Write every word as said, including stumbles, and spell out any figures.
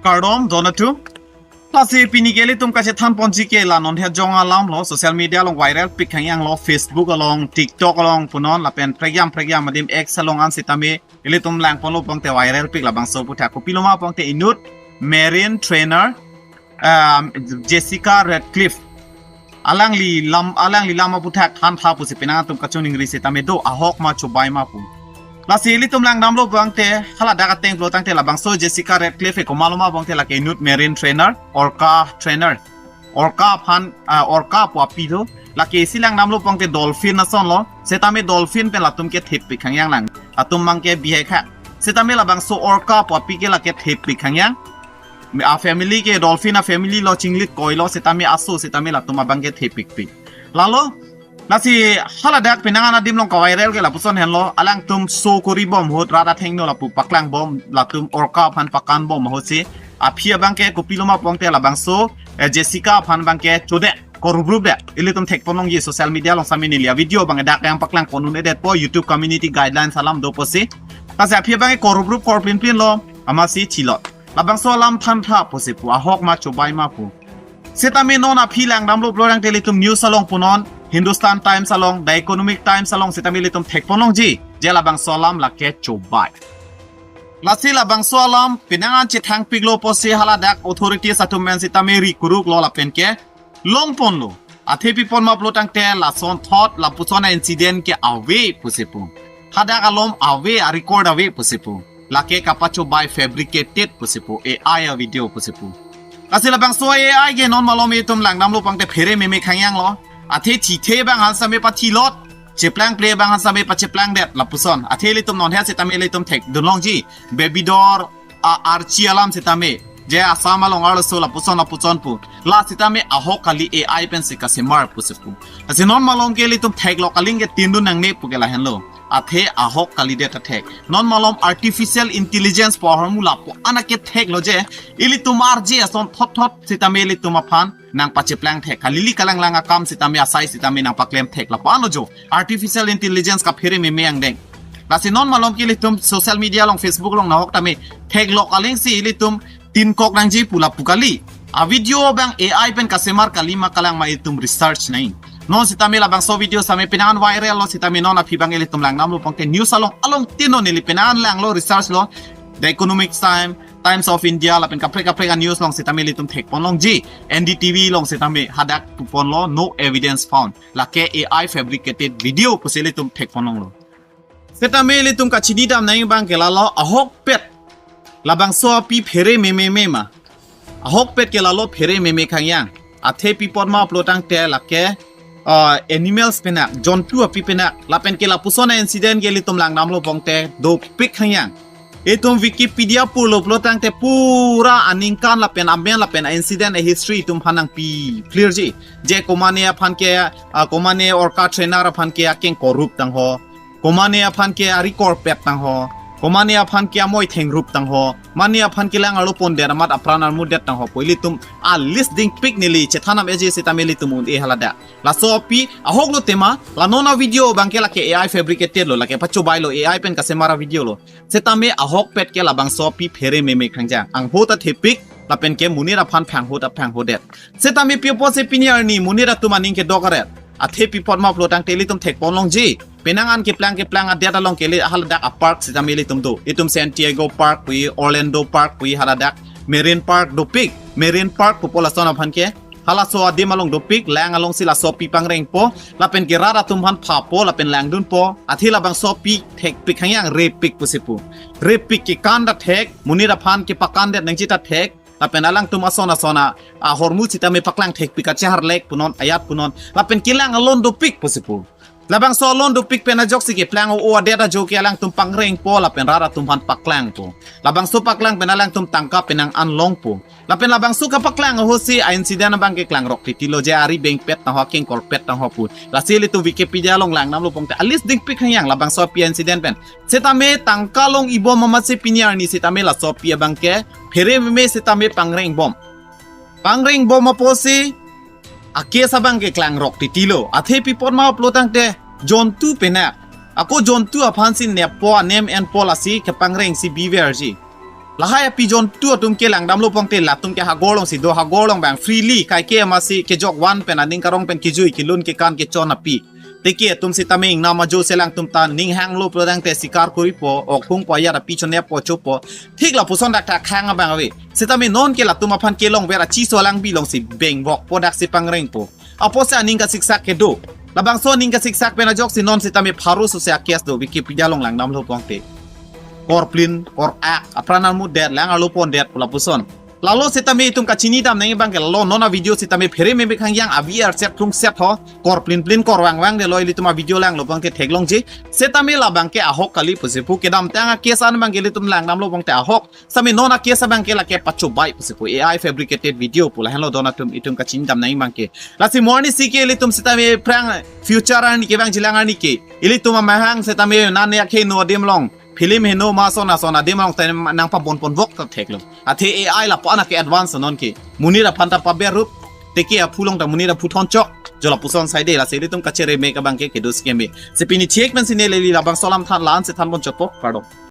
Kardom don atum. Lasi pini ke ilitum kachethan ponji ke la non he jong alam lo, social media along viral pik hangyang lo, Facebook along, TikTok along punon lapen pregiam pregiam adim X along an sitame ilitum lang ponlo pangte viral pik labangso aputhak. Kopilo ma pangte inut marine trainer, um, Jessica Radcliffe. Alangli lam, alangli lam aputhak than tha pusi penang atum kachoningri sitame do, ahok ma chobai ma pu. Lasi ilitum langdamlo pangte, haladak ateng pulo tangte labangso Jessica Radcliffe komatlo ma pangte lake inut marine trainer, orca trainer. Orca aphan, ah, orca pu api do. Lake isi langdamlo pangte dolphin ason lo. Sitame dolphin pen latum ke thepik hangyang lang. Latum mang ke bihek ha. Sitame labangso orca pu api ke lake thepik hangyang. A family ke dolphin a family lo, chinglit koi lo, sitame aso sitame latum abang ke thepikpik. Lalo, lasi haladak penang an adim along ka-viral ke lapuson henlo, alangtum so kori bom ahut, rat athengno lapu paklang bom, latum orca aphan pakan bom ahut si, aphi abang ke kopilo ma pangte labangso, eh, Jessica aphan abang ke chode, korubrup de, ilitum thek ponlongji social media along sitame neli a-video abang dak yang paklang pon un-edetpo, YouTube community guidelines alam do pusi. Lasi aphi abang ke korubrup korplinplin lo, amatsi chilot. Labangso alam than tha pusi pu, ahok ma chobai ma pu. Sitame non aphi langdamlo pulo tangte ilitum news along punon, Hindustan Times along, The Economic Times along sitame ilitum thek ponlongji, je labangso alam lake chobai. Lasi labangso alam penang an chethangpiklo pusi haladak authorities atum pen sitame ri kuruk lo lapen ke long ponlo. Athe pi pon ma pulo tangte lason thot lapuson a-incident ke ave pusi pu. Hadak alom ave, a-record ave pusi pu. Lake kapachobai, fabricated pusi pu, A I a-video pusi pu. Lasi labangso A I ke non malom itum langdamlo pangte phere meme khangyang lo. Athe thithe abang han sitame pathilot, cheplang ple abang han sitame pacheplangdet lapuson. Athe ilitum non he sitame ilitum thek dunlongji. Baby doll a-archi alam sitame, je Assam along arloso lapuson lapuson pu. La sitame ahok kali, A I pensi kasemar pusi pu. Lasi non malom ke ilitum theklok aling ke tin dun nangne pu ke lahenlo. Athe ahok kalidet ta thek. Non malom artificial intelligence pu ahormu lapu an ke theklo je, ilitum arje ason thot thot sitame ilitum aphan nangpacheplang thek. Kalili kalanglang akam sitame asai sitame nangpaklem thek lapu anlo jo. Artificial intelligence kaphere meme angdeng. Lasi non malom ke ilitum social media along, Facebook along nahok tame theklok aling si ilitum tin kok nangji pu lapu kali. A-video abang A I pen kasemar kali ma kalang ma itum research nang. Non sitame labangso video sitame penang an viral lo sitame non aphi abang ilitum langdamlo pangte news along along tin non neli penang an langlo, research lo. The Economic Times, Times of India lapen kaprek kaprek a-news along sitame ilitum thek ponlongji. N D T V along sitame hadak pu ponlo, no evidence found. Lake A I fabricated video pusi ilitum thek ponlonglo. Sitame ilitum kachini dam nang abang ke lalo, ahokpet labangso api phere meme meme ma. Ahokpet ke lalo phere meme khangyang. Athe pi pon ma pulo tangte lake, ah, animals penak, jontu api penak. Lapen ke lapuson a-incident ke ilitum langdamlo pangte dopik khangyang. Itum Wikipedia pulo pulo tangte pura aningkan lapen amen lapen a-incident a-history itum aphan nangpi clear ji. Je komane aphan ke, ah, komane orca trainer aphan ke akeng korup tangho. Komane aphan ke ari korpet tangho. Komane aphan ke amoi thengrup tangho. Mane aphan ke lang arlo pondet amat apran armudet tangho pu ilitum a-list dingpik neli chethanam eje sitame ilitum un-e haladak. Laso api ahoklo tema, la non a-video abang ke lake A I fabricated lo, lake pachobai lo, A I pen kasemar a-video lo. Sitame ahokpet ke labangso api phere meme khangjang. Angho ta thepik, lapen ke monit aphan phangho ta phanghodet. Sitame pi apotsi pini arni monit atum aning kedok aret. Athe pi pon ma pulo tangte ilitum thek ponlongji. Penang an keplang keplang adet along ke ili haladak a-park sitame ilitum do. Itum San Diego Park pu, Orlando Park pu, haladak Marine Park dopik. Marine Park pupo lason aphan ke. Halaso adim along dopik, lang along si laso api pangrengpo, lapen ke rat atum aphan phapo, lapen langdunpo, athe labangso api thekpik khangyang, repik pusi pu. Repik kekan ta thek, monit aphan kepakandet nangji ta thek, lapen alangtum ason ason a, ahormu sitame paklang thekpik, kacheharlek punon, ayat punon, lapen kelang alon dopik pusi pu. Labangso alon dopik pen ajoksi keplang o, o adet ajo ke alangtum pangrengpo lapen rat atum aphan paklangpo. Labangso paklang pen alangtum tangka penang an longpo. Lapen labangso kapaklang ahutsi a-incident abang ke klangrok titi lo, je ari bengpet tangho, akeng korpet tangho pu. Lasi ilitum Wikipedia along langdamlo pangte a-list dingpik khangyang labangso api a-incident pen. Sitame tangka long-ibom amatsi pini arni sitame laso api abang ke phere meme sitame pangrengbom. Pangrengbom apotsi a-case abang ke klangrok titi lo. Athe pi pon ma pulo tangte jontu penak. Ako jontu aphan si neppo, anem enpo, lasi kepangreng si biverji. Lahai api jontu atum ke langdamlo pangte latum ke hagor alongsi do, hagor along abang freely kaike amatsi kejok van pen aning karong pen kejui kelun kekan kechon api. Teke atum sitame ingnam ajo selangtum ta ning hanglo prodang te sikar koripo, ok hungpo, ajat api choneppo chopo. Thik lapuson dak ta khang abang ave. Sitame non ke latum aphan kelongver achiso alangbi alongsi bengvokpo, daksi pangrengpo. Apotsi aning kasiksak kedo. Labangso aning kasiksak pen ajoksi non sitame pharo sose a-case do Wikipedia along langdamlo pangte. Korplin, kor-ak, apran armudet, lang arlo pondet pu lapuson. Lalo sitame itum kachinidam nangji abang ke lalo non a-video sitame phere meme khangjang avi arset krungset ho, korplin plin korvang vang detlo, ilitum a-video langlo pangte theklongji. Sitame labang ke ahok kali pusi pu, kedamtang a-case an abang ke ilitum langdamlo pangte ahok. Sitame non a-case abang ke lake pachobai pusi pu, A I fabricated video pu, lahenlo don atum, itum kachinidam nangji abang ke. Lasi mo arnisi ke ilitum sitame aphrang future arni kevangjilang arni ke, ilitum amahang sitame nane akhei no adim along, film heno ma son ason adim along sitame nangpabon ponvok ta theklo. Athe A I lapu-an ke advance non ke. Monit aphan ta paber rup, teke aphu along ta monit aphu thonchok. Jo lapuson saide, lasi ilitum kachere mek abang ke kedo skeme. Si pini chek men sine leli, labangso alam than la-an si than ponchotpo, kardom.